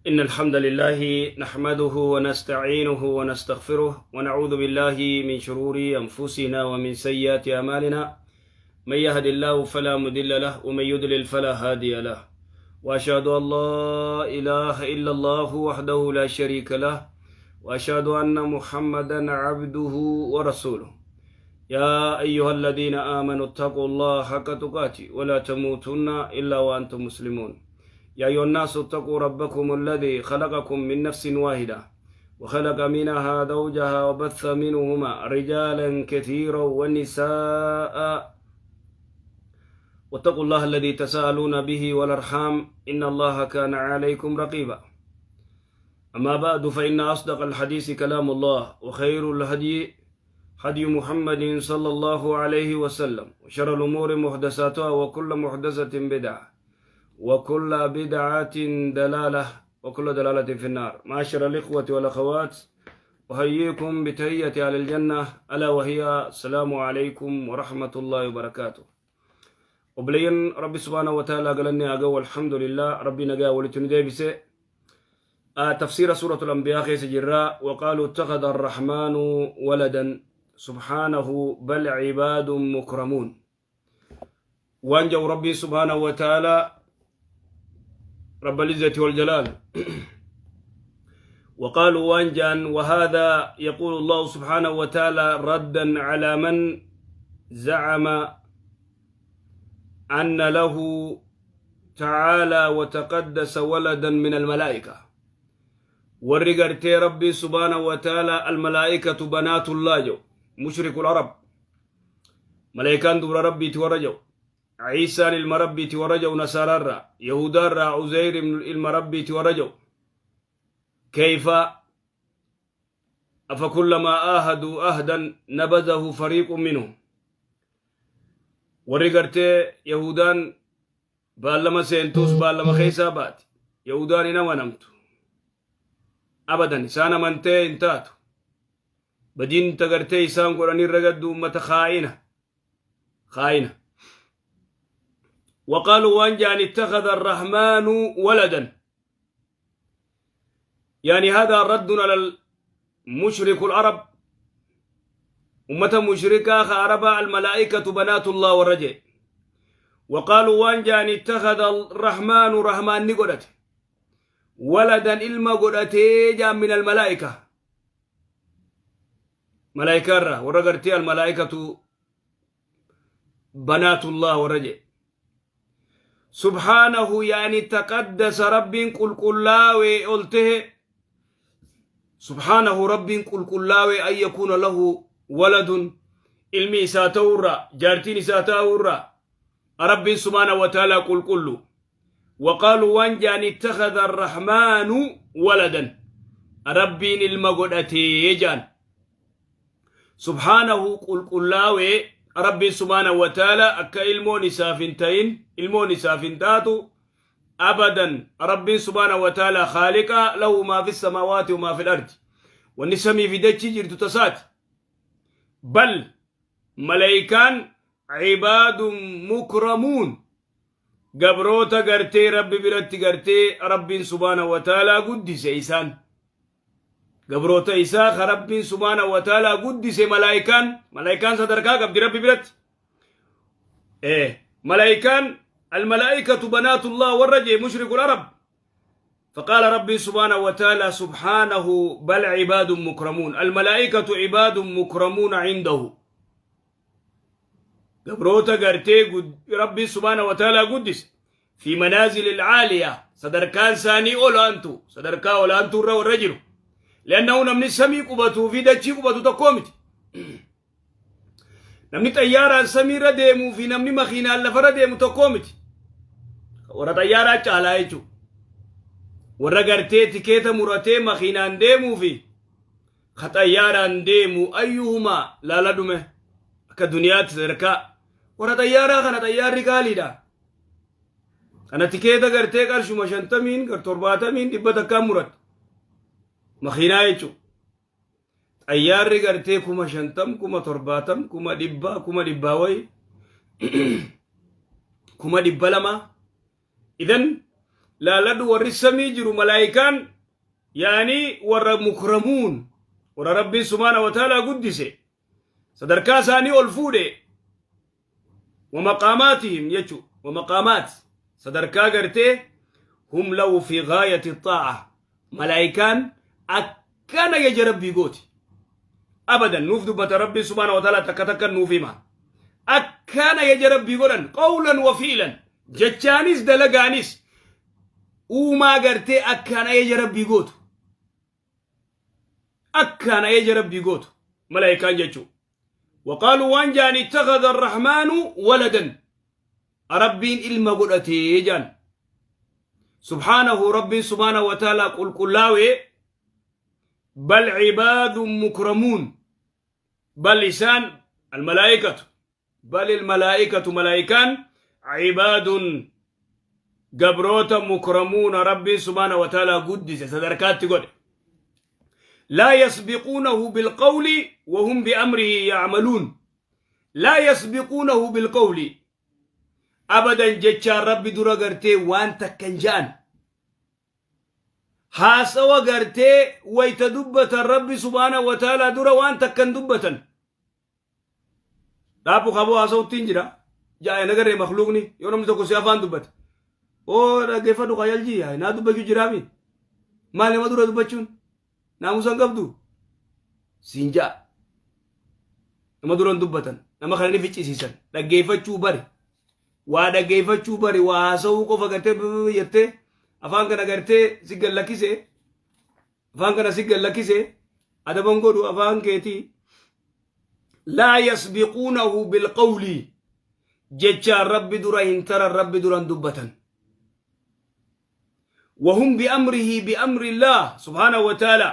إن الحمد لله نحمده ونستعينه ونستغفره ونعوذ بالله من شرور أنفسنا ومن سيئات أعمالنا. من يهد الله فلا مضل له ومن يضلل فلا هادي له، وأشهد أن لا إله إلا الله وحده لا شريك له، وأشهد أن محمدا عبده ورسوله. يا أيها الذين آمنوا اتقوا الله حق تقاته ولا تموتن إلا وأنتم مسلمون. يا أيها الناس اتقوا ربكم الذي خلقكم من نفس واحدة وخلق منها زوجها وبث منهما رجالا كثيرا ونساء، واتقوا الله الذي تساءلون به والأرحام إن الله كان عليكم رقيبا. أما بعد، فإن أصدق الحديث كلام الله، وخير الهدي هدي محمد صلى الله عليه وسلم، وشر الأمور محدثاتها، وكل محدثة بدعة، وكل بدعة دلالة، وكل دلالة في النار. معاشر الإخوة والأخوات، أحييكم بتحية أهل الجنة، ألا وهي السلام عليكم ورحمة الله وبركاته. Obboleeyyan Rabbi سبحانه وتعالى galanni haa gahu. الحمد لله Rabbi nagaa walitti nu deebise. تفسير سورة الأنبياء keessa jirra. وقالوا اتخذ الرحمن ولدا سبحانه بل عباد مكرمون. Waan jau Rabbi سبحانه وتعالى رب العزة والجلال وقالوا waan ja'an. وهذا يقول الله سبحانه وتعالى ردا على من زعم أن له تعالى وتقدس ولدا من الملائكة. Warri gartee Rabbi سبحانه وتعالى الملائكة بنات الله jau، مشرك العرب، ملائكان dubra Rabbiiti warra jau، Ciisaan ilma Rabbiiti warra jau، Nasaararra Yahudaarra Uzeyr ilma Rabbiiti warra jau. كيف أفكلما عاهدوا عهدا نبذه فريق منهم. Warri gartee Yahudaan baallama seentuus baallama keessaa baati. Yahudaan hin amanamtu abadan, isaan amantee hin taatu. Badiin tagartee isaan godhanirra gaddu ummata khaa'ina khaa'ina. وقالوا waan ja'an اتخذ الرحمن ولدا، يعني هذا رد على المشرك العرب، أمة مشركة عربا، الملائكة بنات الله warra je'e. وقالوا waan ja'an اتخذ الرحمن، رحمن ni godhate، ولدا ilma godhatee ja'an، من الملائكة، ملائكة irraa. Warra gartee الملائكة بنات الله warra je'e. سبحانه يعني تقدس، Rabbiin qulqullaawee ol tahe. سبحانه Rabbiin qulqullaawee أن يكون له ولد، ilmi isaa ta'urra, jaartiin isaa ta'urra, Rabbiin سبحانه وتعالى qulqullu. وقالوا waan ja'an اتخذ الرحمن ولدا، Rabbiin ilma godhatee ja'an. سبحانه qulqullaawee Rabbiin سبحانه وتعالى akka ilmoon isaaf hin ta'in, ilmoon isaaf hin taatu abadan. Rabbiin سبحانه وتعالى خالقا له ما في السماوات وما في الأرض، wanni samii fi dachii jirtu tasaati. بل malaayikaan عباد مكرمون، gabroota gartee Rabbi biratti gartee Rabbiin سبحانه وتعالى guddise. Isaan gabroota isaa ka Rabbiin سبحانه وتعالى guddise. Malaayikaan sadarkaa qabdi Rabbi biratti. Malaayikaan الملائكة بنات الله warra je'e مشرك العرب. فقال ربي سبحانه وتعالى سبحانه بل عباد مكرمون، الملائكة عباد مكرمون عنده، gabroota gartee Rabbi سبحانه وتعالى guddise، في منازل العالية، sadarkaan isaanii olaantu, sadarkaa olaantuu irra warra jiru. لأنه namni samii qubatuu fi dachii qubatu tokkoo miti. Namni xayyaaraan samiirra deemuu fi namni makiinaan lafarra deemu tokkoo miti. Warra xayyaaraa caalaa jechuudha. Warra gartee tikeeta muratee makiinaan deemuu fi ka xayyaaraan deemu أيهما laala dhume akka duniyaatti sadarkaa warra xayyaaraa kana. Xayyaarri qaaliidha. Kana tikeeta gartee qarshuma 50n gar 70n 100n muratte makiinaa jechuudha. Xayyaarri gartee 50,000, 70,000, 100,000, 100,000 wayi, 200,000. إذن Laaladhu, warri samii jiru malaayikaan yaani warra mukramuun, warra Rabbiin subhaana wa ta'aalaa guddise, sadarkaa isaanii ol fuudhe. Wa maqaamaatihim jechu, wa maqaamaat sadarkaa gartee hum lahu fi gaayati xaa'a. Malaayikaan akkana yaja Rabbii gooti. Abadan nuuf dubbata Rabbiin subhaana wa ta'aalaa, takka takka nuuf hima. Akkana yaja Rabbii godhan, qawlan wa fi'lan, jechaanis dalagaanis, uumaa gartee akkaan ajaja Rabbii gootu, akkaan ajaja Rabbii gootu malaayikaan jechuu. وقالوا waan jaan: اتخذ الرحمن ولدا, Rabbiin ilma godhatee jaan. سبحانه, Rabbiin سبحانه وتعالى qulqullaawee. بل عباد مكرمون, بل إسان الملائكة, بل الملائكة ملائكان, عباد gabroota, مكرمون Rabbiin سبحانه وتعالى guddise, sadarkaatti godhe. لا يسبقونه بالقول وهم بأمره يعملون. لا يسبقونه بالقول أبدا, jechaan Rabbi dura gartee waan takkan ja'an. Haasawa gartee wayta dubbatan Rabbi سبحانه وتعالى dura waan takkan dubbatan. Dhaabbu qaboo haasawuttiin jira jaa'e nagarree. Makluuqni yoo namni tokko si afaan dubbate, oo dhaggeeffadhu, qayyalji naa dubbachuu jiraami, maal nama dura dubbachuun naamusan qabdu siin ja'a. Nama duran dubbatan, nama kana ni ficcisiisan. Dhaggeeffachuu bari, waa dhaggeeffachuu bari. Waa haasawuu qofa gartee jettee afaan kana gartee si gallakkise, afaan kana si gallakkise, adaban godhu afaan keetii. لا يسبقونه بالقول, jechaan Rabbi dura hin taran, Rabbi duran dubbatan. وهم بأمره, بأمر الله سبحانه وتعالى,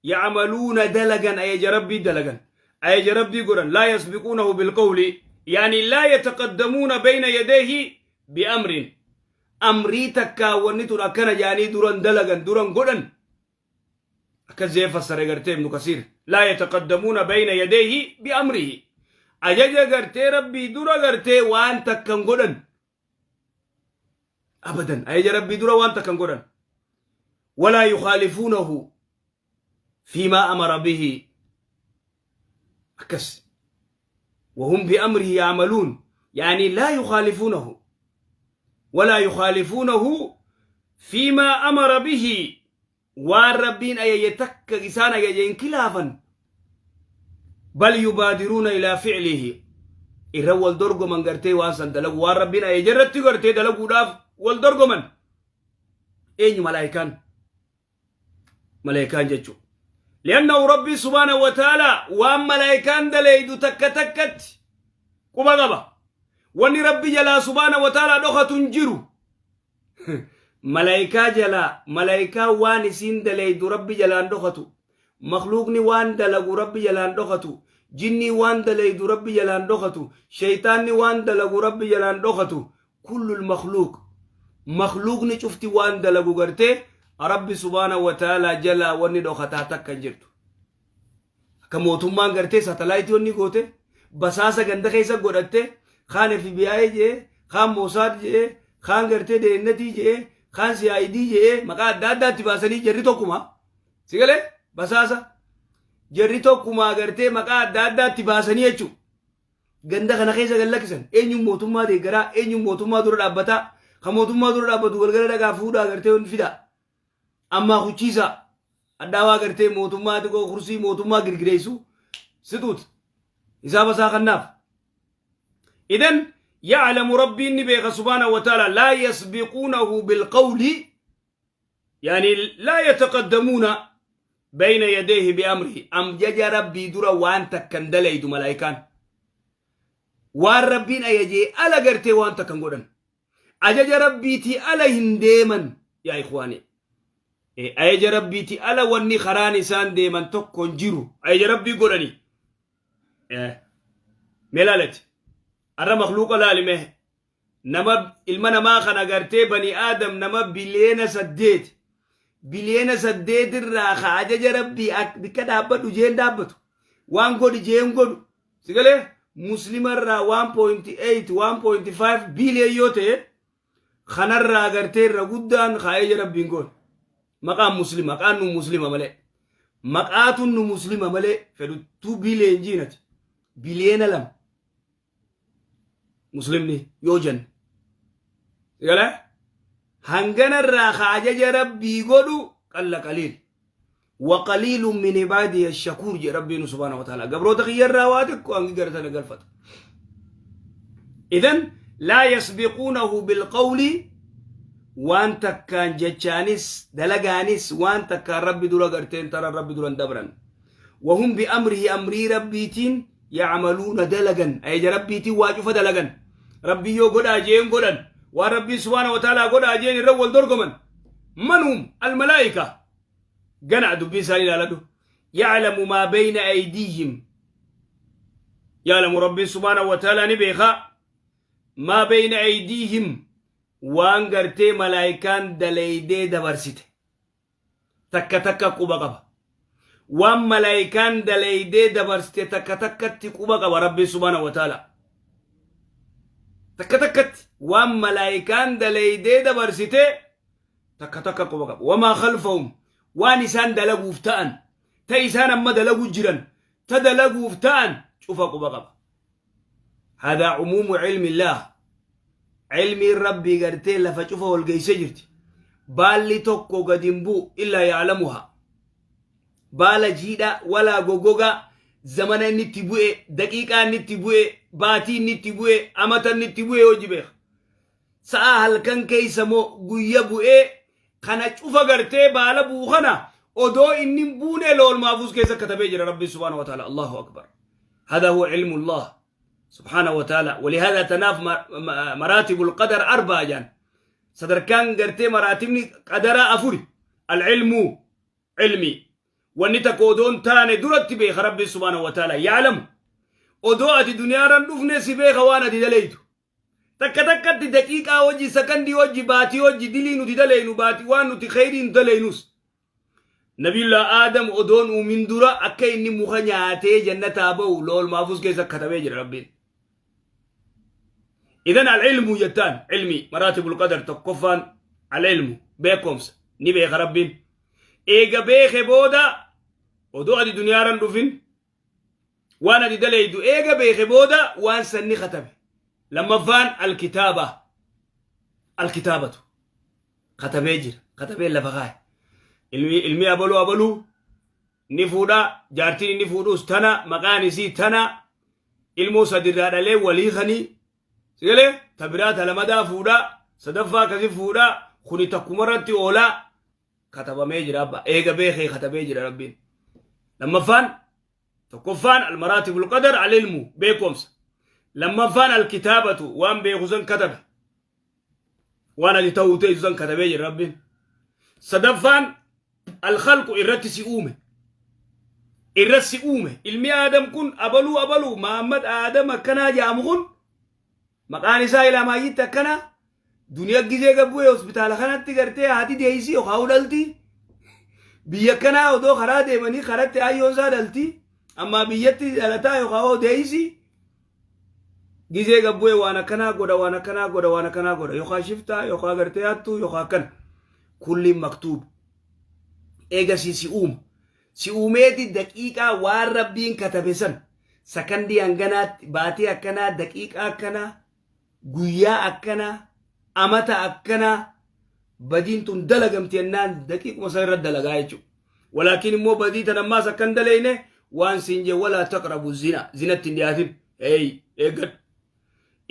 يعملون, dalagan ajaja Rabbii, dalagan ajaja Rabbii godhan. لا يسبقونه بالقول يعني لا يتقدمون بين يديه بأمر, amrii takkaa wanni tun akkana jaanii duran dalagan, duran godhan. Akkas jee fassare gartee Ibnu Kasiir: لا يتقدمون بين يديه بأمره, ajaja gartee Rabbii dura gartee waan takkan godhan. Abadan ajaja Rabbii dura waan takkan godhan. ولا يخالفونه فيما أمر به. Akkas وهم بأمره يعملون يعني لا يخالفونه, ولا يخالفونه فيما أمر به. Waan Rabbiin ajaje takka isaan ajaje hin khilaafan. بل يبادرون إلى فعله, irra wal dorgoman gartee waan san dalagu. Waan Rabbiin ajaje irratti gartee dalaguudhaaf wal dorgoman. Eenyu? Malaayikaan, malaayikaan jechu. لأنه Rabbi سبحانه وتعالى waan malaayikaan dalaydu takka takkatti quba qaba. Wanni Rabbi jalaa سبحانه وتعالى dhokatu hin jiru. Malaayikaa jalaa, malaayikaa waan isiin dalaydu Rabbi jalaan dhokatu, makluuqni waan dalagu Rabbi jalaan dhokatu, jinnii waan dalaydu Rabbi jalaan dhokatu, shaytaanni waan dalagu Rabbi jalaan dhokatu. كل المخلوق, makluuqni cufti waan dalagu gartee Rabbi سبحانه وتعالى jalaa wanni dhokataa takka hin jirtu. Akka mootummaan gartee satelite wanni goote, basaasa ganda keessa godhatte, kaan FBI jee, kaan Mossad jee, kaan gartee deennatii jee, kaan CID jee, maqaa adda addaatti baasanii, jarri tokkuma si galee basaasa jarri tokkuma gartee maqaa adda addaatti baasanii jechuudha. Ganda kana keessa gad lakkisan, eenyuun mootummaa deeggaraa, eenyuun mootummaa dura dhaabbataa, kan mootummaa dura dhaabbatu galgala dhagaa fuudhaa gartee fida. Ammaa kuchiisa addaawaa gartee mootummaa xiqqoo kursii mootummaa girgireessu situut hisaaba isaa kannaaf. إذن يعلم, Rabbiin ni beeka سبحانه وتعالى. لا يسبقونه بالقول يعني لا يتقدمون بين يديه بأمره. Ajaja Rabbii dura waan takkan dalaydu malaayikaan. Waan Rabbiin ajajee ala gartee waan takkan godhan. Ajaja Rabbiitii ala hin deeman, yaa إخواني. Ajaja Rabbiitii ala wanni karaan isaan deeman tokko hin jiru. Ajaja Rabbii godhani. Mee laalati. Arra makluuqa laalime, nama ilma namaa kana gartee bani aadam nama 8 biliyoona, 8 biliyoona irraa ka ajaja Rabbii bikka dhaabbadhu jeen dhaabbatu, waan godhi jeen godhu, si galee, muslima irraa 1.8, 1.5 billion yoo ta'e, Kanarraa gartee irra guddaan kaayee Rabbiin goone. Maqaan Muslima, maqaan nu Muslima malee. Maqaatun nu Muslima malee fedhu 2 billion jiinati. 2 biliyoona. Muslimni yoo jenne. Galee? Hanganarraa ka ajaja Rabbii godhu قل قليل. وقليل من عبادي الشكور جee Rabbiin سبحانه وتعالى. Gabroota kiyyarraa waa xiqqoo hangi gartana galfata. إذن لا يسبقونه بالقول, waan takkaan jechaanis dalagaanis waan takkaan Rabbi dura garteen tara Rabbi duran dabran. وهم بأمره, amrii Rabbiitiin, يعملون dalagan. Ajaja Rabbiitiin waa cufa dalagan. Rabbi yoo godhaa jeen godhan. Waan Rabbii سبحانه وتعالى godhaa jeen irra wal dorgoman. من هم الملائكة gana dubbii isaanii ilaaladhu. يعلم ما بين أيديهم, يعلم Rabbiin سبحانه وتعالى ni beeka, ما بين أيديهم, waan gartee malaayikaan dalaydee dabarsite takka takka quba qaba. Waan malaayikaan dalaydee dabarsite takka takkatti quba qaba Rabbiin سبحانه وتعالى. Takka takkatti waan malaayikaan dalaydee dabarsite takka takka quba qaba. وما خلفهم, waan isaan dalaguuf ta'an, ta isaan amma dalagu jiran, ta dalaguuf ta'an cufa quba qaba. هذا عموم علم الله. Cilmiin Rabbii gartee lafa cufa wal geeyse jirti. Baalli tokko gad hin bu'u إلا يعلمها. Baala jiidha walaa goggogaa, zamana inni itti bu'e, daqiiqaa inni itti bu'e, baatii inni itti bu'e, amata inni itti bu'e hojii beeka. Sa'a halkan keeysa moo guyya bu'ee kana cufa gartee baala bu'u kana odoo inni hin buune lool maafuus keessa katabee jira Rabbi سبحانه وتعالى. الله أكبر. هذا هو علم الله سبحانه وتعالى. ولهذا تناف مراتب القدر أربعة جان. Sadarkaan gartee maraatibni qadaraa afuri. العلم, cilmi, wanni takka odoon taane duratti beeka Rabbi سبحانه وتعالى. يعلم, odoo ati duniyaarran dhufne si beeka waan ati dalaytu takka takkatti, daqiiqaa wajji, sakandii wajji, baatii wajji, dilii nuti dalaynu, baatii waan nuti khayrii nu dalaynus. Nabiyullah Aadam odoon uumin dura akka inni muka nyaatee jannataa ba'u lool maafuus keessa katabee jira Rabbiin. إذن العلم jettaan cilmi مراتب القدر tokkoffaan العلم, beekomsa ni beeka Rabbiin. Eega beeke booda, odoo ati duniyaarran dhufin waan ati dalaydu eega beeke booda waan sanni katabe. Lammaffaan الكتابة, الكتابة katabee jira, katabee lafa kaa'e. Ilmi abaluu abaluu ni fuudha, jaartiin inni fuudhus tana, maqaan isii tana, ilmoo sadirraa dhalee walii kanii sigalee ta biraa ta lamadaa fuudha, sadaffaa akkasi fuudha, kuni takkumarratti oolaa katabamee jira abba. Eega beekee katabee jira Rabbiin. Lammaffaan, tokkoffaan المراتب القدر العلم, beekomsa. Lammaffaan الكتابة, waan beeku san katabe, waan ati ta'uu ta'e san katabee jira Rabbiin. Sadaffaan الخلق, irratti si uume, irratti si uume. Ilmi Aadam kun abaluu abaluu Mahammad Aadam akkanaa jedhamu kun maqaan isaa ilaamaayyitti akkana duniyaa gizee gabbu'e hospitaala kanatti gartee haati deeysi yookaan dhalti. Biyya kanaa odoo karaa deemanii karatti ayyoon isaa dhalti, amma biyyatti dhalataa yookaan deeysi gizee gabbu'e waan akkanaa godha, waan akkanaa godha, waan akkanaa godha, yookaan shiftaa yookaan gartee hattuu yookaan akkana kulliin مكتوب. Eegasii si uuma. Si uumeeti daqiiqaa waan Rabbiin katabe san, sakandii hanganaatti, baatii akkanaa, daqiiqaa akkanaa, guyyaa akkanaa, amata akkanaa badiin tun dalagamti jennaan daqiiquma san irra dalagaa jechuudha. ولكن immoo badii tan ammaas akkan dalayne waan siin jee, ولا تقربوا الزنا, zinatti hin dhiyaatin, hey, eeggadhu.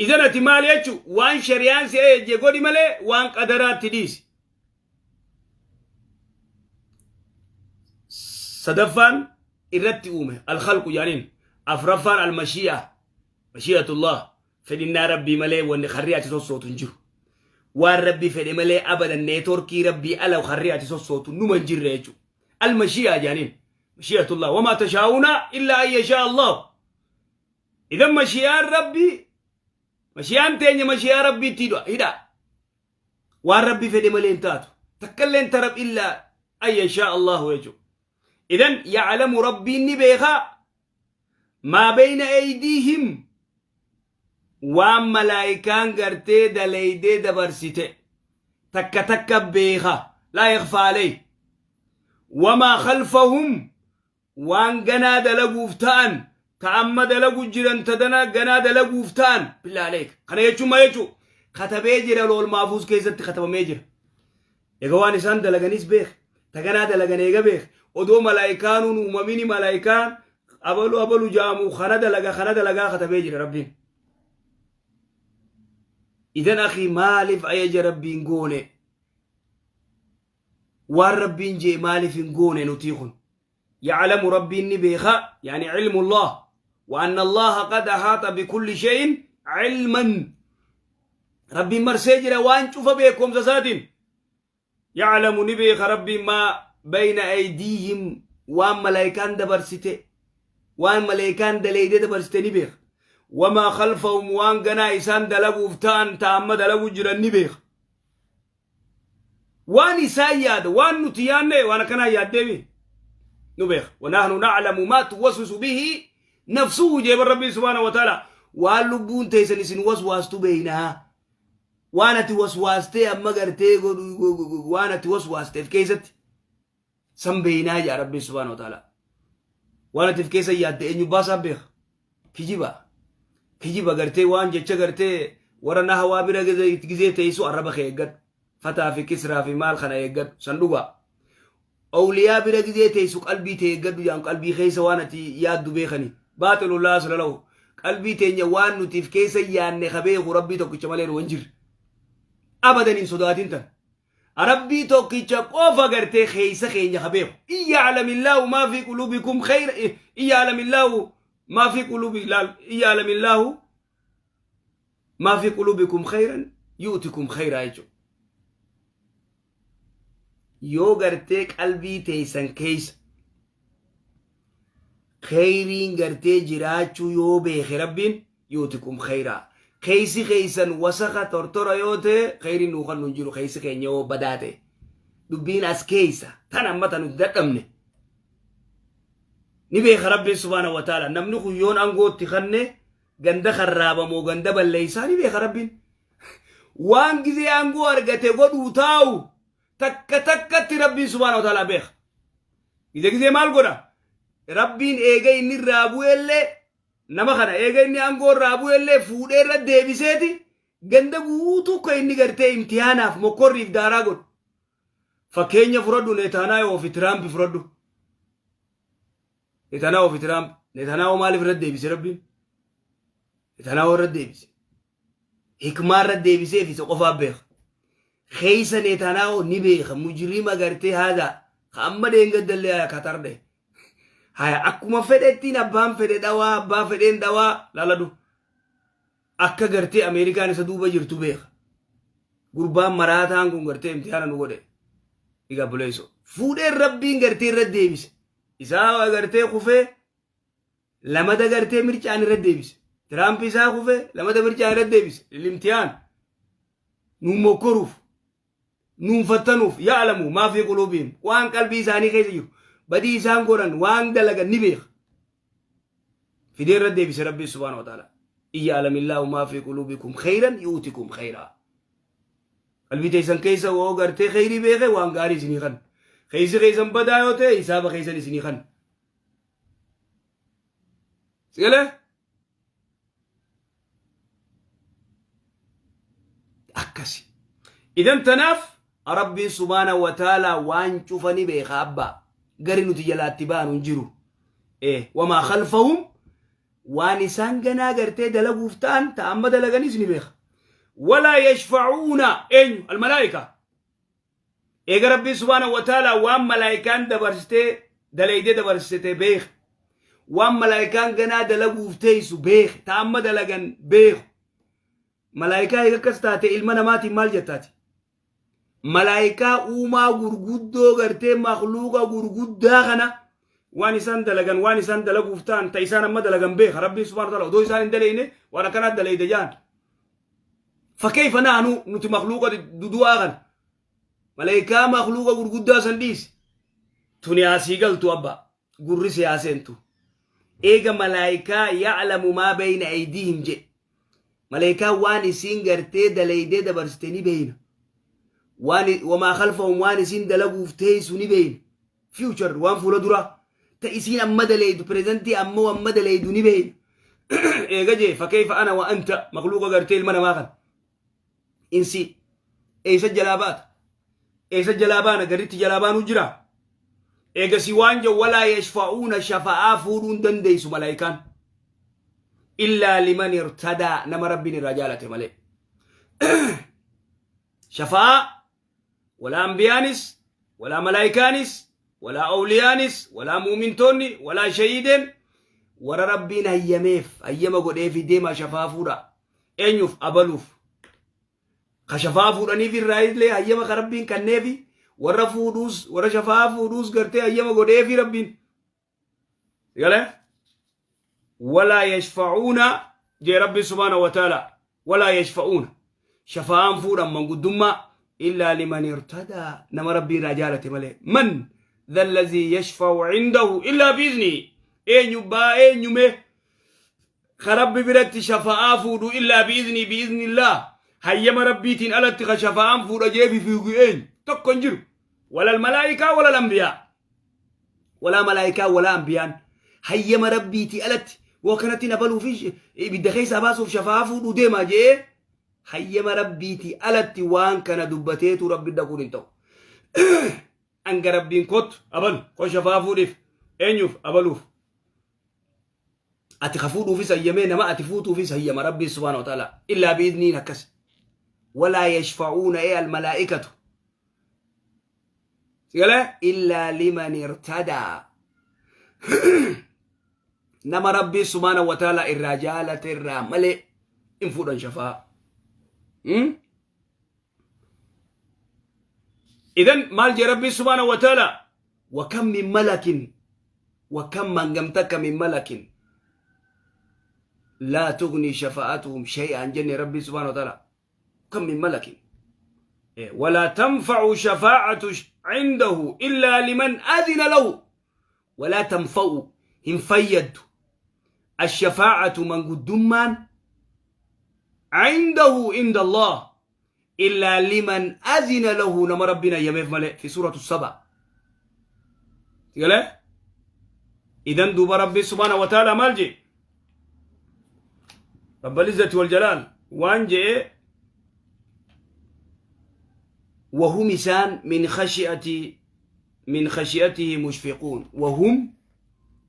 إذن ati maal jechu? Waan shari'aan si eejje godhi malee waan qadaraatti dhiisi. Sadaffaan irratti uume, الخلق jaaniin. Afraffaan المشيئة, مشيئة الله, fedhinnaa Rabbii malee wanni harrii ati sossootu hin jiru. Waan Rabbii fedhe malee abadan networkii Rabbii ala harrii ati sossootu numa hin jirre jechuudha. المشيئة jaaniin, مشيئة الله, وما تشاءون إلا أن يشاء الله. إذن mashi'aan Rabbii, mashi'aan teenya mashi'aa Rabbiitti hidha. Waan Rabbii fedhe malee hin taatu. Takkallee hin tarab إلا أن يشاء الله jechuudha. إذن يعلم, Rabbiin ni beekaa, ما بين أيديهم, waan malaayikaan gartee dalaydee dabarsite. Takka takka beeka. Laa yakhfaa alayhi. Wamaa khalfahum waan ganaa dalaguuf ta'an ta amma dalagu jiran ta dana ganaa dalaguuf ta'an billaa aleek. Kana jechuun maal jechuu? Katabee jira lool maafuus keessatti katabamee jira. Egaa waan isaan dalaganis beek. Ta ganaa dalagan eega beek. Odoo malaayikaanuun uumamini malaayikaan abalu abalu jaamu kana dalaga kana dalagaa katabee jira rabbiin. Idan akii maaliif ajaja rabbiin goone? Waan rabbiin jee maaliif hin goone nutii kun? Ya'lamu rabbiin ni beeka yaani ilmullah wa anna allaha qad ahaata bikulli shay'in ilman. Rabbiin marsee jira waan cufa beekumsa isaatiin. Ya'lamu ni beeka Rabbiin maa bayna aydiihim waan malaayikaan dabarsite waan malaayikaan daleeyde dabarsite ni beeka. Wamaa khalfahum waan ganaa isaan dalaguuf ta'an ta amma dalagu jiran ni beeka. Waan isaan yaada waan nuti yaanne waan akkanaa yaaddeemi nu beeka. Wanahnu na'lamu maa tuwaswisu bihi nafsuhu jeeban Rabbiin subhaanahu wa ta'ala waan lubbuun teessan isin waswaastu beeynaa. Waan ati waswaastee amma gartee godhu waan ati waswaasteef keessatti san beeynaa jaa Rabbiin subhaanahu wa ta'ala. Waan ati of keessa yaadde eenyu baasaa beeka. Kijiba. Kijiba gartee waan jecha gartee warra nahawaa bira gizee teessu arraba kee eeggadhu. Fataa fi kisraa fi maal kana eeggadhu. San dhugaa. Awliyaa bira gizee teessu qalbii tee eeggadhu jaan qalbii keessa waan ati yaaddu beekani. Baaxilu laa asla lahu. Qalbii teenya waan nutiif keessa yaanne ka beeku Rabbii tokkicha malee nu hin jirre. Abadan hin sodaatin tan. Rabbii tokkicha qofa gartee keessa keenya ka beeku. In ya'lamillaahu maa fi quluubikum khayra in ya'lamillaahu maa fi quluubi laal in ya'lamillaahu maa fi quluubikum khayran yu'tikum khayraa jechuudha. Yoo gartee qalbii teessan keessa kheyriin gartee jiraachuu yoo beeke rabbiin yuutikum kheyraa. Keeysi keessan wasaka tortora yoo ta'e kheyriin nuu kan nun jiru keeysi keenya yoo badaa ta'e. Dubbiin as keessa tan amma tan nuti dadhabne. Ni beeka rabbiin subhaanahu wa ta'ala namni kun yoon angootti kanne ganda karraabamoo ganda balleessaa ni beeka rabbiin. Waan gizee aangoo argate godhuu taa'u takka takkatti rabbiin subhaana wa ta'ala beeka. Gizee gizee maal godha? Rabbiin eega inni irraa bu'ellee nama kana eega inni aangoo irraa bu'ellee fuudhee irra deebiseeti ganda guutuu kan inni gartee imtihaanaaf mokkorriif daaraa godhu. Fakkeenya fudhadhu Neetaanaayoo fi Tiraampi fudhadhu. Netanyahu fi Trump. Netanyahu maaliif irra deebise rabbiin? Netanyahu irra deebise. Hikmaa irra deebisee fi isa qofaa beeka. Keessa Netanyahu ni beeka. Mujrima gartee haadha. Ka amma dheengaddallee haya Qatar dhe. Haya akkuma fedhettiin abbaan fedhe dhawaa abbaa fedheen dhawaa laaladhu. Akka gartee Ameerikaan isa duuba jirtu beeka. Gurbaan maraataan kun gartee imtihaana nu godhe. Egaa buleessoo. Fuudheen rabbiin gartee irra deebise. Isaa gartee kufee lamada gartee mircaan irra deebise. Tiraamp isaa kufee lamada mircaan irra deebise. Limtiyaan nuun mokkoruuf nuun fattanuuf ya'lamu maa fi quluubihim waan qalbii isaanii keessa jiru badii isaan godhan waan dalagan ni beeka. Fidee irra deebise rabbiin subhaanahu wa ta'ala. In ya'lamillaahu maa fi quluubikum khayran yu'tikum khayraa. Qalbii teessan keessa yoo gartee kheyrii beeke waan gaarii isinii kan. Keessi keessan badaa yoo ta'e hisaaba keessan isinii kan. Sigalee? Akkasi. Idan tanaaf Rabbiin subhaana wa ta'ala waan cufa ni beeka abbaa. Gari nuti jalaatti baanu hin jiru. Wamaa khalfahum waan isaan ganaa gartee dalaguuf ta'an ta amma dalaganis ni beeka. Walaa yashfa'uuna eenyu almalaayika. Eega Rabbiin subhaanahu wa ta'ala waan malaayikaan dabarsitee dalaydee dabarsite beeka. Waan malaayikaan ganaa dalaguuf teessu beeka. Ta amma dalagan beeku. Malaayikaa eega akkas taate ilma namaatiin maal jettaati? Malaayikaa uumaa gurguddoo gartee makluuqa gurguddaa kana waan isaan dalagan waan isaan dalaguuf ta'an ta isaan amma dalagan beeka rabbiin subhaanahu wa ta'ala odoo isaan hin dalayne waan akkanaa dalayde jaan. Fakkeeyfa naanu nuti makluuqa dudu'aa kana malaayikaa makluuqa gurguddaa san dhiisi. Tuni asii galtu abba gurri siyaaseentu. Eega malaayikaa ya'lamu maa bayna aydiihim jedhe. Malaayikaan waan isiin gartee dalaydee dabarsite ni beeyna. Waan wamaa khalfahum, waan isiin dalaguuf teessu ni beeyna. Future, waan fuula dura ta isiin amma daleeydu, presentii ammoo amma daleeydu ni beeyna. Eega jee, fakkeeyfa ana wa anta makluuqa gartee ilma namaa kana. Insi eessa jalaa baata? Eessa jalaa baana? Garitti jalaa baanuu jira. Eegasi waan jedhu, walaa yashfa'uuna, shafa'aa fuudhuu hin dandeessu malaayikaan. Illaa liman irtadaa, nama Rabbiin irraa jaalate malee. Shafa'aa walaa ambiyaanis, walaa malaayikaanis, walaa awliyaanis, walaa muumintoonni, walaa shahiideen, warra Rabbiin hayyameef, hayyama godheefi deemaa shafa'aa fuudha. Eenyuuf? Abaluuf. Ka shafa'aa fuudhaniif irraa illee hayyama ka Rabbiin kanneefi, warra fuudhuus, warra shafa'aa fuudhuus gartee hayyama godheefi Rabbiin. Galee? Walaa yashfa'uuna jee Rabbi subhaanahu wa ta'ala, walaa yashfa'uuna, shafa'aan fuudhan manguddummaa, illaa liman irtadaa, nama Rabbii irraa jaalate malee. Man dha allazii yashfa'u cindahu illaa biiznihi? Eenyu baa, eenyume ka Rabbi biratti shafa'aa fuudhu illaa biiznii, biiznillah, hayyama Rabbiitiin alatti ka shafa'aan fuudha jeefi fiigu eenyu? Tokko hin jiru. Walal malaa'ikaa, walal ambiyaa, walaa malaayikaa, walaa ambiyaan hayyama Rabbiitii alatti woo kanatti na baluu fi ibidda keessaa baasuuf shafa'aa fuudhuu deemaa je'ee hayyama Rabbiitii alatti waan kana dubbateetu Rabbi dhaquun hin ta'u. Hanga Rabbiin kottu abalu koo shafa'aa fuudhiif, eenyuuf? Abaluuf. Ati ka fuudhuufis hayyamee, nama ati fuutuufis hayyama Rabbiin subhaanahu wa ta'ala, illaa bi'idniin akkas. Walaa yashfa'uuna ee almalaa'ikatu. Sigalee? Illaa liman irtadaa. Nama Rabbii subhaanahu wa ta'ala irraa jaalate irraa malee hin fuudhan shafaa. Idan maal jee Rabbii subhaanahu wa ta'ala? Wa kam min malakin, wa kam mangam takka, min malakin laa tughni shafa'atuhum shay'an jenne Rabbii subhaanahu wa ta'ala. Kam min malakin ولا تنفع شفاعة عنده إلا لمن أذن له. ولا تنفع hin fayyaddu الشفاعة manguddummaan عنده، عند الله، إلا لمن أذن له، nama Rabbiin ayyameef malee, في سورة السبع. قال إذن دوب ربي سبحانه وتعالى maal jee? رب العزة والجلال waan jee, وهم إسان من خشيته مشفقون. وهم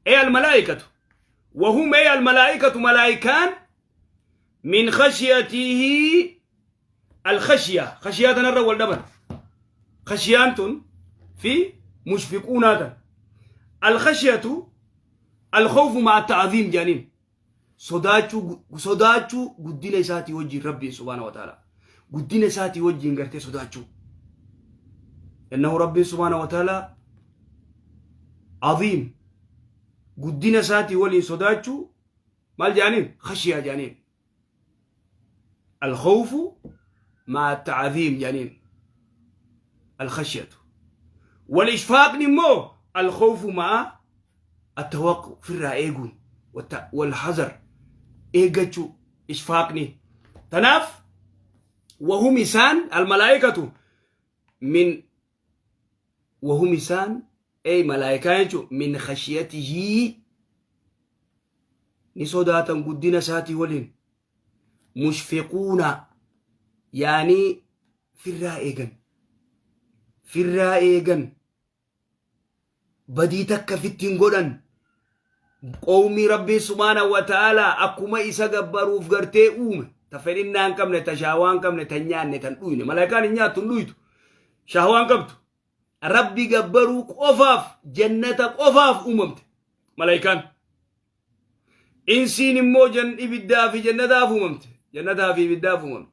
أي الملائكة، وهم أي الملائكة، ملائكان، من خشيته، الخشية خشية نرى والدبن خشيانت في مشفقون. هذا الخشية الخوف مع التعظيم جانين، sodaachuu guddina isaatii wajjin, Rabbiin subhaana wa ta'ala guddina isaatii wajjin gartee sodaachuu. Innahu Rabbiin subhaana wa ta'ala aziim, guddina isaatii waliin sodaachuu maal jedhaniin? Khashiyaa jedhaniin. الخوف مع التعظيم jedhaniin الخشية. والإشفاق immoo الخوف مع التوقع، firraa eeguun, والحذر, eeggachuu ishfaaqni. Tanaaf وهم إسان الملائكة من وهم إسان أي ملائكة jechuun من خشيته ni sodaatan guddina isaatii waliin, مشفقون yaanii firraa eegan, firraa eegan, badii takka fittiin godhan. Qowmii Rabbii subhaana wa ta'ala akkuma isa gabbaruuf gartee uume, ta fedhinnaa hin qabne, ta shaawaa hin qabne, ta hin nyaanne, ta hin dhuyne. Malaayikaan hin nyaattu, hin dhuytu, shaawaa hin qabdu. Rabbi gabbaruu qofaaf, jannata qofaaf uumamte malaayikaan. Insiin immoo ibiddaa fi jannataaf uumamte, jannataa fi ibiddaaf uumamte.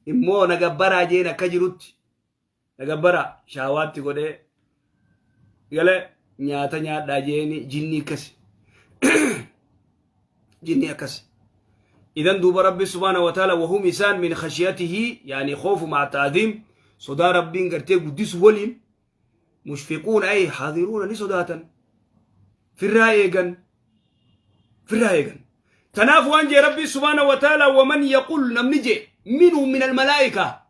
Immoo na gabbaraa jeen, akka jirutti na gabbaraa shaawaatti godhee galee, nyaata nyaadhaa jeeni. Jinnii akkasi, jinnii akkasi. Idan duuba Rabbi subhaanahu wa ta'ala وهم إسان من خشيته يعني خوف مع تعظيم, sodaa Rabbiin gartee guddisu waliin, مشفقون أي حاذرون, ni sodaatan, firraa eegan, firraa eegan. Tanaaf waan jee Rabbi subhaanahu wa ta'ala, ومن يقل, namni jee, منهم من الملائكة.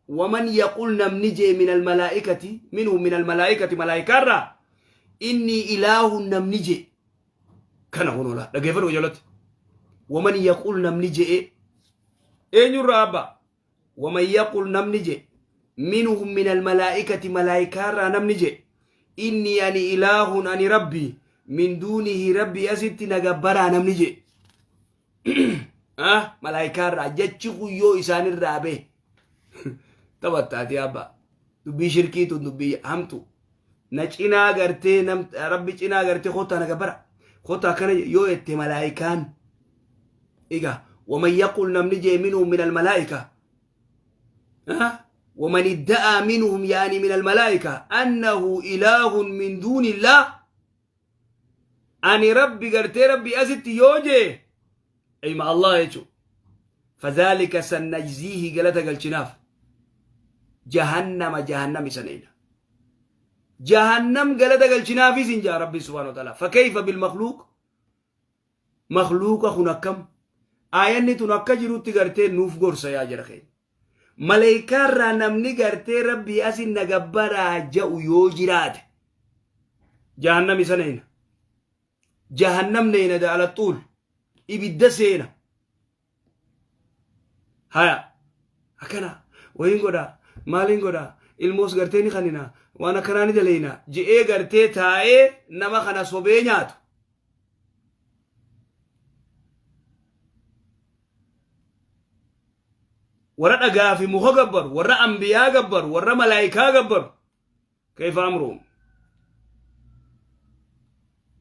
Waman yaqul namni jee min almalaa'ikati minhum min almalaa'ikati malaa'ikaarraa inni ilaahun namni jee kana kunola dhageeffadhu jalatti. Waman yaqul namni jee eenyurraa abba? Waman yaqul namni jee minhum min almalaa'ikati malaa'ikaarraa namni jee inni ani ilaahun ani rabbi min duunihi rabbi asitti nagabbaraa namni jee malaayikaarraa jechi kun yoo isaanirraa bahe taphattaati abba. Dubbii shirkiitu dubbii hamtu na cinaa gartee nam rabbi cinaa gartee kottaa na gabbara kottaa akkana yoo jette malaayikaan egaa. Waman yaqul namni jee minhum min almalaa'ika ومن ادعى منهم يعني من الملائكة أنه إله من دون الله أني ربي قرتي ربي أزت يوجي أي مع الله يجو فذلك سنجزيه قلتك الجناف جهنم جهنم سنين جهنم قلتك الجناف سنجا ربي سبحانه وتعالى. فكيف بالمخلوق؟ مخلوق هناكم آياني تنكا جروتي قرتي نوف غورسا يا جرخين ملائكة namni gartee rabbii asin nagabbaraa ja'u yoo jiraate jahannam isa neena jahannam neena ala xuul ibidda seena haya akkana wayin godha maaliin godha ilmoos gartee ni kanina waan akkanaa ni daleena je'ee gartee taa'ee nama kana sobee nyaatu. Warra dhagaa fi muka gabbaru, warra ambiyaa gabbaru, warra malaayikaa gabbaru, kayfa amruhum?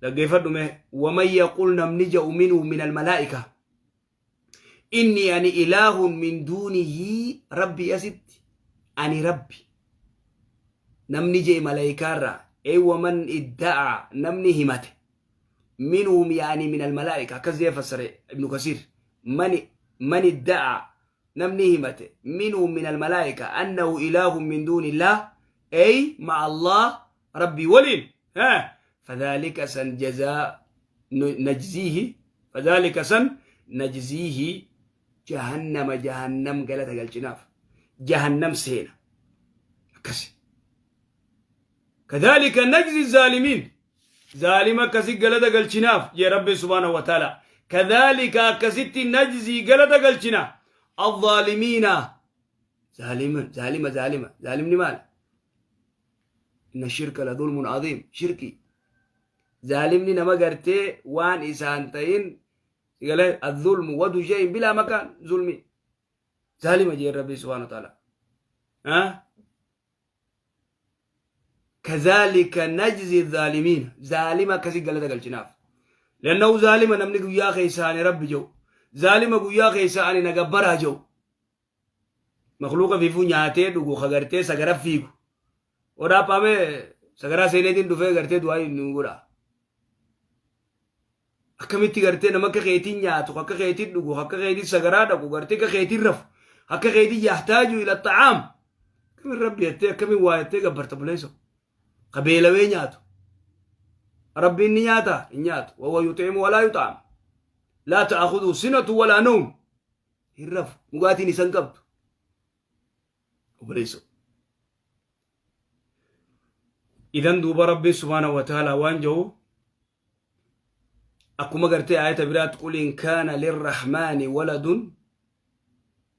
Dhaggeeffadhu mee. Waman yaqul namni ja'u minhu min almalaa'ika inni ani ilaahun min duunihi rabbi asitti ani rabbi namni jee malaayikaarraa ey waman idda'a namni himate minhum yaani min almalaa'ika akkas jee fassare Ibnu Kasiir. Man idda'a namni himate minhum min almalaa'ika annahu ilaahun min duuni illah ey ma'a Allah rabbi waliin فذلك سن جزاء نجزيه فذلك سن نجزيه جهنم جهنم قالت الجناف جهنم سينا كسي كذلك نجزي الظالمين ظالمة كسي قالت الجناف يا ربي سبحانه وتعالى. كذلك كست نجزي قالت الجناف الظالمين ظالما ظالمة ظالمة ظالم مال إن الشرك لظلم عظيم شركي ظالمني نما قرتي وان إسانتين قال الظلم ودو شيء بلا مكان ظلمي ظالم جي ربي سبحانه وتعالى. ها كذلك نجزي الظالمين ظالمة كسي قالت الجناف لأنه ظالم نمني يا خيساني ربي جو ظالمة يا خيساني نقبرها جو مخلوقة في فو نياتي دوغو خغرتي سغرا فيكو ورا پامي سغرا سينيتين دوفه غرتي دعاي نغورا akkamitti gartee nama akka keetiin nyaatu, akka keetiin dhugu, akka keetiin sagaraa dhaqu, gartee akka keetiin rafu, akka keetiin yahtaaju ila ta'aam. Akkamiin rabbi jettee akkamiin waa jettee gabbarta buleessa? Qabeelawee nyaatu. Rabbiin ni nyaata? Hin nyaatu. Wahuwa yuxiimu walaa yuxaam. Laa ta'akhudhu sinatu walaa nawm. Hin rafu. Dhugaatiin isan qabdu. Obboleessa. Idan duuba rabbi subhaanahu wa ta'ala waan jedhu akkuma gartee ayata biraatti qul in kaana lirrahmaani waladun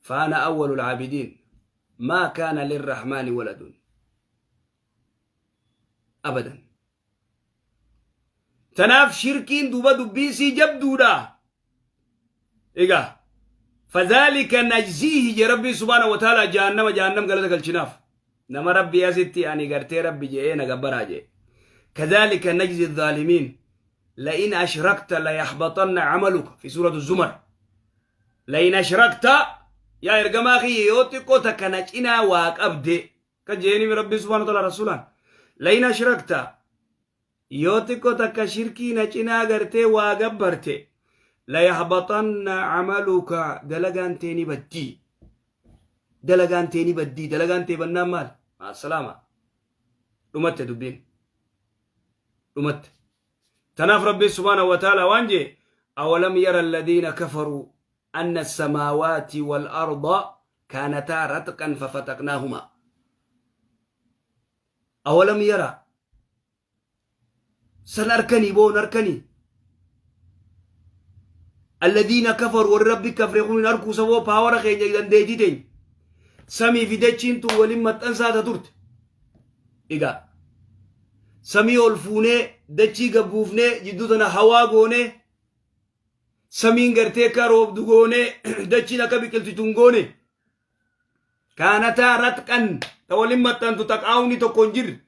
faana awwalu alcaabidiin maa kaana lirrahmaani waladun abadan. Tanaaf shirkiin duuba dubbii sii jabduudha. Egaa fadhaalika najziihi jee rabbii subhaanahu wa ta'ala jahannama jahannam galata galchinaaf. Nama rabbii asitti ani gartee rabbi je'ee na gabbaraa jee. كذلك نجزي الظالمين لئن أشركت ليحبطن عملك في سورة الزمر. لئن أشركت يا إرجما أخي يوتيكو تكنجنا واك أبدي كجيني من ربي سبحانه وتعالى رسولا. لئن أشركت يوتيكو تكشركي نجنا غرتي واقبرتي ليحبطن عملك دلقان تيني بدي دلقان تيني بدي دلقان تي بنام مال مع السلامة. رمت دبين رمت تناف ربي سبحانه وتعالى وانجي أولم يرى الذين كفروا أن السماوات والأرض Kaanataa ratqan fafataqnaahumaa. Awalam yara san arkanii boon arkanii alladhiina kafaru, warri Rabbi kafre kun hin arkuu saboo power keenya, dandeettii teenya, samii fi dachiin tun waliin maxxansaa ta turte. Egaa samii ol fuunee, dachii gabbuufnee, jidduu tana hawaa goonee, samiin gartee akka roobdu goonee, dachiin akka biqiltitu hin goone. Kaanataa ratqan, ta waliin maxxantu, ta qaawni tokko hin jirre,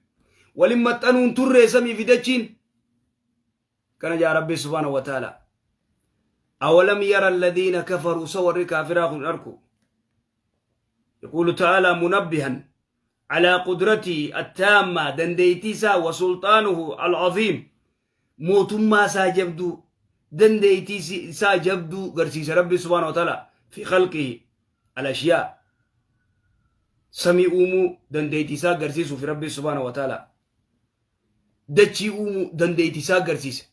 waliin maxxanuun turre samii fi dachiin. Kana jaa Rabbi subhaanahu wa ta'ala. Awalam yara alladhiina kafaruu, sa warri kaafiraa kun arku? يقول تعالى منبها على قدرته التامة، dandeettii isaa، وسلطانه العظيم، mootummaa isaa jabduu, dandeettii isaa jabduu garsiisa Rabbi subhaanahu wa ta'ala في خلقه الأشياء. Samii uumuu dandeettii isaa agarsiisuuf Rabbi subhaanahu wa ta'ala dachii uumuu dandeettii isaa agarsiisa.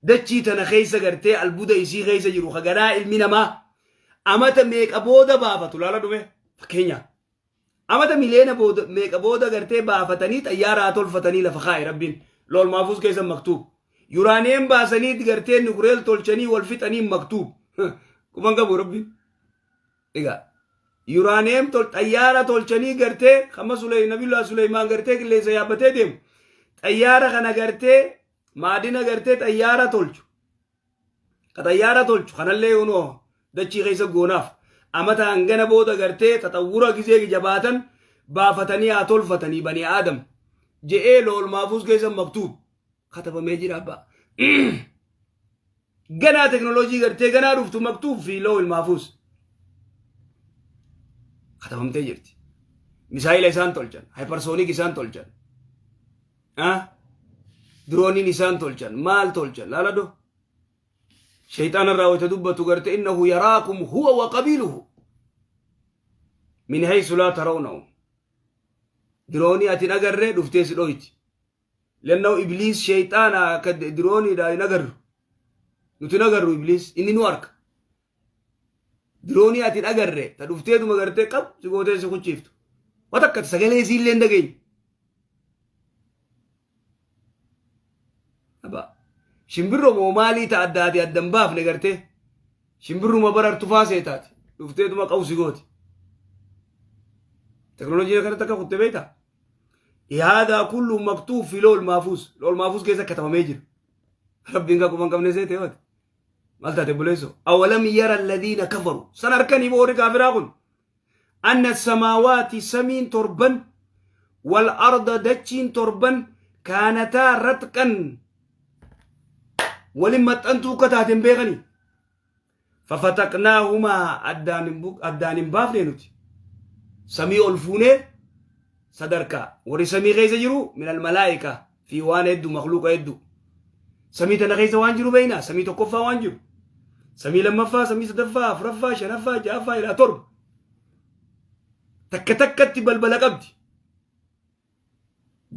Dachii tana keessa gartee albuuda isii keessa jiru kaganaa ilmi namaa amata meeqa booda baafatu laala dhume. Fakkeenya, amata miliyoona booda meeqa booda gartee baafatanii xayyaaraa tolfatanii lafa kaa'e Rabbiin lool maafuus keessa maktuub. Uranium baasanii gartee nuclear tolchanii wal fixanii maktuub quban qabu Rabbiin. Egaa uranium xayyaara tolchanii gartee kama Nabiyullah Suleymaan gartee qilleensa yaabbatee deemu, xayyaara kana gartee maadina gartee xayyaara tolchu, ka xayyaara tolchu kanallee unoo dachii keessa goonaaf amata hangana booda gartee taxawwura gizee jabaatan baafatanii haa tolfatanii bani Aadam je'ee lool maafuus keessa maktuub katabamee jira abbaa. Ganaa teknooloojii gartee ganaa dhuftu maktuub fi lool maafuus katabamtee jirti. Misaayila isaan tolchan, hypersonic isaan tolchan, dirooniin isaan tolchan, maal tolchan laaladho. Shayxaana irraa wayta dubbatu garte إنه يراكم هو وقبيله من حيث لا ترونهم. Diroonii ati hin agarree dhuftee si dhoyti. Lanna'u Ibliis shayxaana akka dirooniidha hin agarru. Nuti hin agarru Ibliis, inni nu arka. Diroonii ati hin agarre ta dhufteetuma gartee qab si gootee si kuchiiftu. Wata akka sagalee isiillee hin dhageenye. Aba shimbirroo moo maalii ta addaati addan baafne gartee shimbirruma barartu faasee taati dhufteetuma qabu si gooti. Teknooloojiin akkanatti akka kutte beektaa? هذا كله مكتوب في لوح المحفوظ. لوح المحفوظ keessa katabamee jira. Rabbiin kan quban qabne seete yooti. Maal taate buleesso? أولم ير الذين كفروا, san harkanii boori kaafiraa kun, أن السماوات, samiin torban, والأرض, dachiin torban, كانتا رتقا, walin maxxantuu akka taateen beekanii? ففتقناهما, addaan hin baafne nuti. Samii ol fuunee sadarkaa warri samii keessa jiru من الملائكة fi waan hedduu, makluuqa hedduu samii tana keessa waan jiru beeyna. Samii tokkoffaa waan jiru, samii lammaffaa, samii sadaffaa, afuraffaa, shanaffaa, ja'affaa, ilaa torba, takka takkatti balbala qabdi.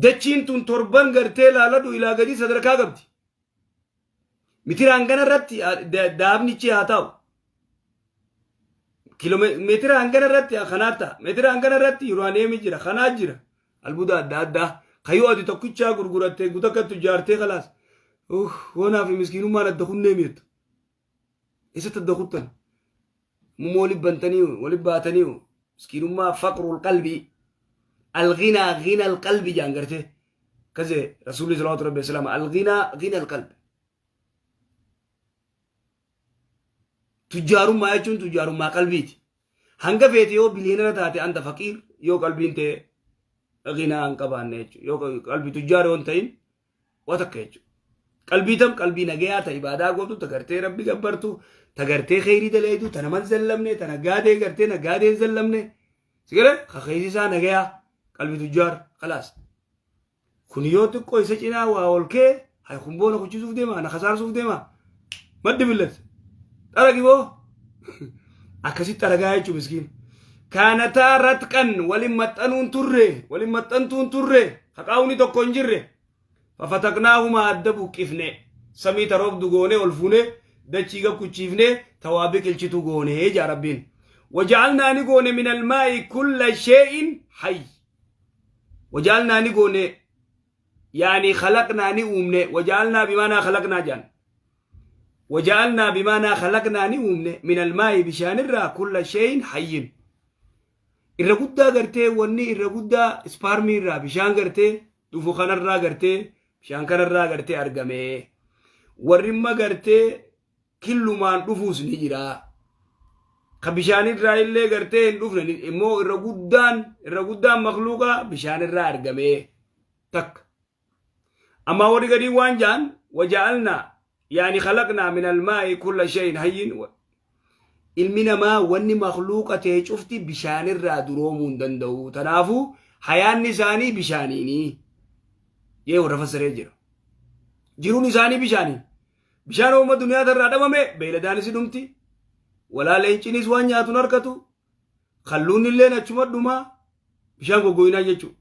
Dachiin tun torban gartee laaladhu, ilaa gadii sadarkaa qabdi. Mitira hangana irratti daabnichi haa ta'u, meetira hangana irratti kanaa ta'a, meetira hangana irratti uranium jira, kanaa jira, albuuda adda addaa kayyoo ati tokkichaa gurgurattee gutakkattu ijaartee kalaas woonaa fi miskiinummaan adda kunnee mi'ettu. Eessatti adda kuttan? Mummoo walitti bantanii walitti baatanii miskiinummaa. فقر القلب الغنى غنى القلب jaan gartee kaze Rasuulli salawaatu Rabbi wasalaam الغنى غنى القلب. Tujjaarummaa jechuun tujjaarummaa qalbiiti. Hanga feete yoo biliyoonara taate أنت فقير yoo qalbiin ta'e ghinaa hin qabaanne jechuudha. Yoo qalbii tujjaara yoo hin ta'in waa takka jechuudha. Qalbii tam qalbii nagayaa, ta ibaadaa gootu, ta gartee Rabbi gabbartu, ta gartee kheyrii daleedu, ta naman zallamne, ta nagaadee gartee nagaadee hin zallamne. Sigale kakeessisaa isaa nagayaa qalbii tujjaar khalaas. Kun yoo xiqqoo isa cinaa waa ol kee hay kun boona kuchisuuf deema, na kasaarsuuf deema. Maddi billat. Xaragi boo. Akkasitti xaragaa jechuun miskiin. كانتا رتقا, waliin maxxanuun turre, waliin maxxantuun turre, haqaawni tokko hin jirre. ففتقناهما, adda buqqifne, samii taroobdu goone ol fuune, dachii gakkuchiifne, tawaa biqilchitu goone jaa Rabbiin. Waja'alnaa ni goone min almaa'i kulla shay'in hayy. Waja'alnaa ni goone, yaani khalaqnaa ni uumne. Waja'alnaa bimaanaa khalaqnaa jaan. Waja'alnaa bimaanaa khalaqnaa ni uumne min almaa'i bishaanirraa kulla shay'in hayyin. Irra guddaa gartee wanni irra guddaa ispaarmii irraa bishaan gartee dhufu kanarraa gartee bishaan kanarraa gartee argame. Warri imma gartee killumaan dhufuus ni jira. Ka bishaanirraa illee gartee hin dhufne immoo irra guddaan makluuqa bishaanirraa argame takka. Amma warri gadii waan jaan, waja'alnaa yaani khalaqnaa min almaa'i kulla shay'in hayyin. Ilmi namaa wanni makluuqa ta'e cufti bishaanirraa duroomuu hin danda'u. Tanaafuu hayaanni isaanii bishaaniini. Yee warra fassaree jira. Jiruun isaanii bishaanii. Bishaan uumama duniyaa irraa dhabame beeyladaanis dhumti. Walaa leencinis waan nyaatu hin argatu. Kalluun illee achuma dhumaa. Bishaan goggoginaa jechuudha.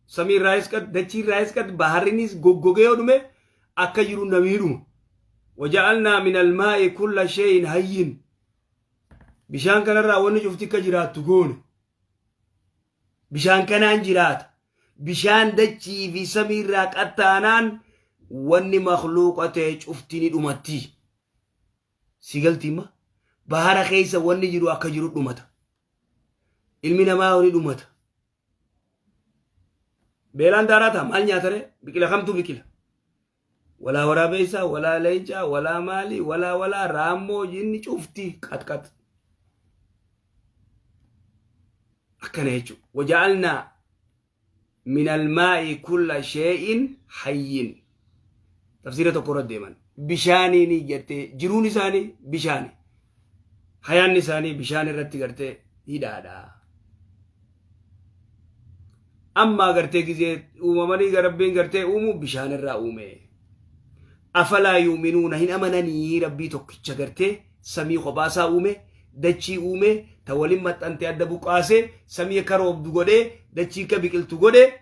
Samii irraayis qad, dachii irraayis qad, baharrinis goggogee yoo dhume akka jiru namni dhuma. Waja'alnaa min almaa'i kulla shay'in hayyin. Bishaan kanarraa wanni cufti akka jiraattu goone. Bishaan kanaan jiraata. Bishaan dachii fi samii irraa qaxxaanaan wanni makluuqa ta'e cufti ni dhumatti. Si galtiimma? Bahara keessa wanni jiru akka jiru dhumata. Ilmi namaa ni dhumata. Beelaan daaraa ta'a, maal nyaatare? Biqila kamtu biqila? Walaa waraabeessaa, walaa leencaa, walaa maalii, walaa raammoo jinni cufti qaxqax. Akkana jechuudha. Waja'alnaa min almaa'i kulla shay'in hayyin. Tafsiira tokko irra deeman. Bishaaniin gartee jiruun isaanii bishaani. Hayaanni isaanii bishaan irratti gartee hidhaadha. Ammaa gartee gizee uumamanii Rabbiin gartee uumu bishaan irraa uume. Afalaa yuuminuuna, hin amananii Rabbii tokkicha gartee samii kophaasaa uume, dachii uume, ta waliin maxxante adda buqqaasee, samii akka roobdu godhee, dachii akka biqiltu godhee,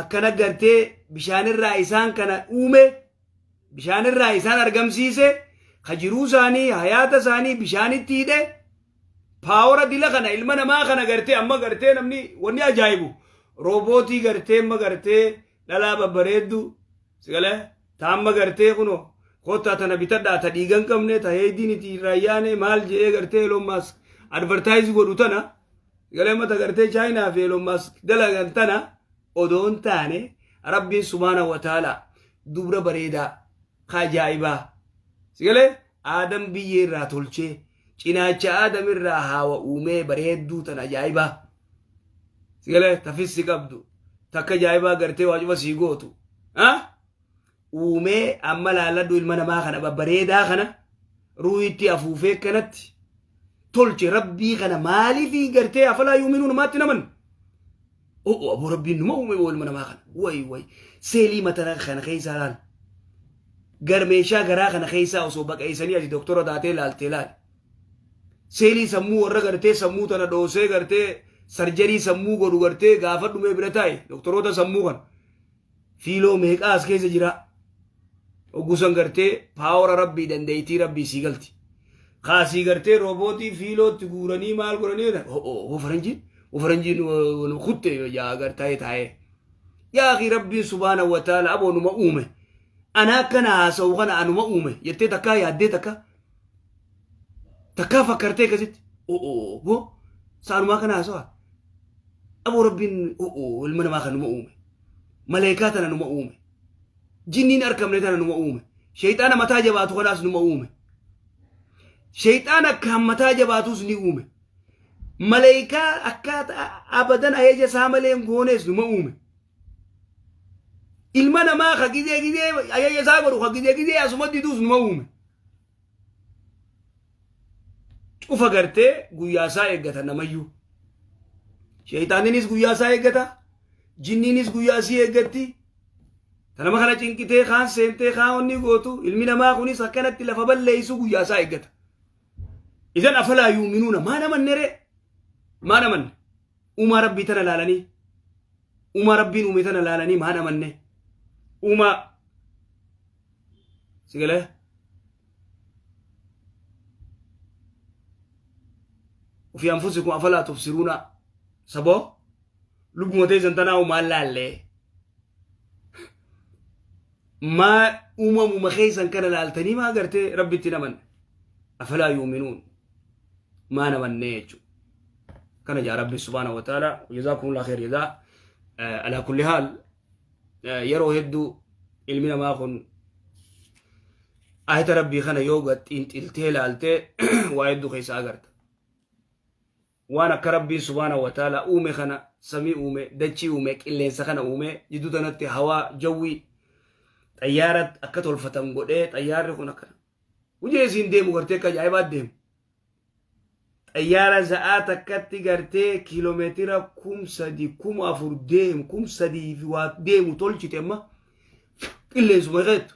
akkana gartee bishaanirraa isaan kana uume, bishaanirraa isaan argamsiise, ka jiruu isaanii hayaata isaanii bishaanitti hidhe. Power dila kana ilma namaa kana gartee amma gartee namni wanni ajaa'ibu roobootii gartee amma gartee dhalaa babbareeddu sigalee ta amma gartee kuno kottaa tana bitadhaa, ta dhiigan qabne, ta heeydiin itti irraa yaane maal je'ee gartee Elon Musk advertise godhu tana sigalee mata gartee Chaayinaa fi Elon Musk dalagan tana odoon taane, Rabbiin subhaana wa ta'ala dubra bareedaa ka ajaa'ibaa sigalee Aadam biyyee irraa tolchee, cinaacha Aadam irraa haawa uumee, bareedduu tan ajaa'ibaa sigalee tafissi qabdu takka ajaa'ibaa gartee waa cufa sii gootu uumee. Amma laalladhu, ilma namaa kana babbareedaa kana ruuhitti afuufee kanatti tolche. Rabbii kana maaliif gartee afalaa yuuminuu namaatti naman? O'o, aboo, Rabbiin numa uume ilma namaa kana. Way way, seelii mataa kana keessaa laal, gar meeshaa garaa kana keessaa osoo baqeessanii ati doktora taatee laaltee laal, seelii sammuu warra gartee sammuu tana dhoosee gartee surgery sammuu godhu gartee gaafa dhumee bira taa'e doktoroota sammuu kana fiiloo meeqaa as keessa jira. Oggusan gartee power Rabbii, dandeettii Rabbii sii galti. Kaasii gartee roobootii fiilootti guuranii maal godhanii, o faranjiin kutte yaa gartaa'ee taa'ee. Yaa akhi, Rabbiin subhaana wa ta'ala aboo numa uume. Ana akkana haasa'u kana anuma uume jettee takkaa yaaddee, takka takkaa fakkartee akkasitti o saanumaa kana haasawa. Aboo, Rabbiin ilma namaa kan numa uume. Maleekaa tana numa uume. Jinniin argamne tana numa uume. Sheeyxaana mataa jabaatu kanaas numa uume. Sheeyxaana akkaan mataa jabaatus ni uume. Maleekaa akkaataa abadan ajaja isaa malee hin goonees numa uume. Ilma namaa ka gizee gizee ajaja isaa godhu, ka gizee gizee asuma diduus numa uume. Cufa gartee guyyaa isaa eeggata namayyuu. Sheeyxaaninis guyyaa isaa eeggata. Jinniinis guyyaa isii eeggatti. Ta nama kana cinqitee kaan seentee kaan onni gootu, ilmi namaa kunis akkanatti lafa balleessu guyyaa isaa eeggata. Idan afalaa yuuminuuna, maa namanne ree? Maa namanne? Uumaa Rabbii tana laalanii, uumaa Rabbiin uume tana laalanii maa namanne? Uumaa sigalee. Ofii anfusikum afalaa tubsiruuna saboo lubbuma teessan tanaa maal laallee maa uumamuma keessan kana laaltanii maa gartee Rabbitti namanne afalaa yuuminuun maa namannee jechuudha. Kana jaa Rabbi subhaanahu wa ta'ala. Jazaakumullah khair jazaa. Alaa kulli haal, yeroo hedduu ilmi namaa kun ayata Rabbii kana yoo gad xiinxiltee laaltee waa hedduu keessa agarta. Waan akka Rabbiin subhaanahu wa ta'ala uume kana, samii uume, dachii uume, qilleensa kana uume, jidduu tanatti hawaa jawwii xayyaara akka tolfatan godhee, xayyaarri kun akkana hujii isiin deemu gartee akka ajaa'ibaa deemu. Xayyaara za'aa takkatti gartee kiiloomeetira 3000, 4000 deemu, 3000 fi waa deemu tolchite. Amma qilleensuma keettu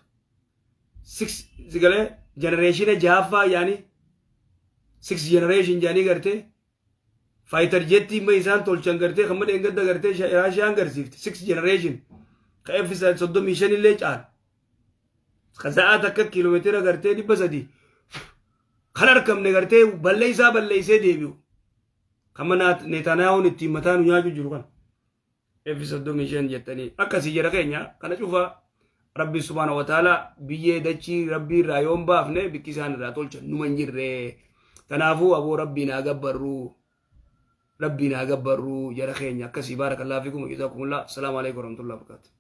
six sigalee generation jahaffaa yaani six generation jaanii gartee fighter jettii amma isaan tolchan gartee kan madheen gadda gartee Raashiyaan garsiifte, six generation ka F 35 illee caala, ka za'aa takka kiiloomeetira gartee 300 kan argamne gartee balleessaa balleessee deebi'u, kan mana Netanyahuun ittiin mataa nu nyaachuu jiru kana F 35 jettanii akkasii. Jara keenya, kana cufa Rabbi subhaana wa ta'ala biyyee dachii Rabbii irraa yoon baafne bikki isaan irraa tolchan numa hin jirre. Kanaafuu aboo, Rabbiin haa gabbarru, Rabbiin haa gabbarru, jara keenya. Akkasii, baarakallahu fiikum, jazaakumullah. Assalaamu alaikum warahmatullahi wabarakatuh.